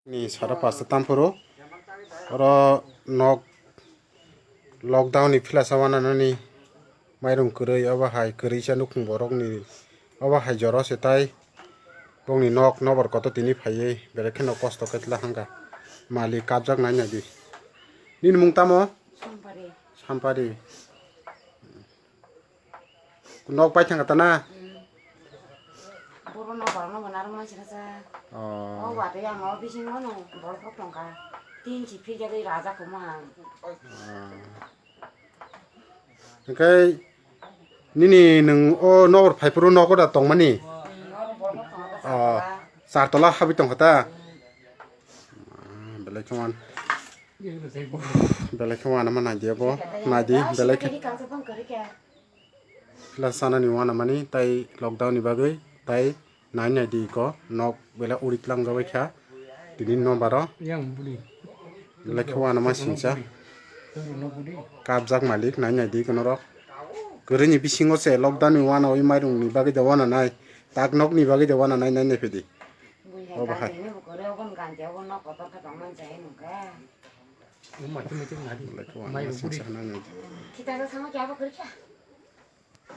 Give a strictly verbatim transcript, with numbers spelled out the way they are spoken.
Ni sara pasta tamphuru oro nok lockdown ni philasa wananani mairung kwrwi, obo hai kwrwi sa nukhung borok ni, obo hai joro se tai bongni nok nobor koto tini phaiwi belai kheno kosto khe tla hangkha. Malik kabjak nai nai di. Nini mung tamo? Sampari. Sampari. Nok pai thangkha ta na? Boro nok borok no bo narwk mansi na sa. Oh. O ba tei ang o bisingo no borok rok tongkha. Tin si phirjagwi rajak kwma ang. Hwnkhe nini nwng o nobor phaiphuru nogo da tongmani? Oro borok rok tongkha ta. Oh. Chartola habwi tongkha ta? Belai khe wan. Belai khe wanama naidi abo. Naidi belai khe. Kisa kisa bang kwrwi kha. Plus sanani wanamani tai lockdown ni bagwi tai nai nai di ko nok belai urik lang jabai kha tini no baro. Yang budi. Belai khe wanama singsa. Toro no budi. Kabjak malik nai nai di kono rok. Kwrwi ni bisingo se lockdown ni wana oi mairung ni bagwi de wana nai tak nok ni bagwi de wana nai nai nai phidi. Obo hai. Obo hai. Ganti ni bukore obo ganti obo nok kotor khe tong man jai nungkha. Omo hai tini tini nadi. Belai khe wanama singsa nai nai di. Kita ke sama kya apa kerja?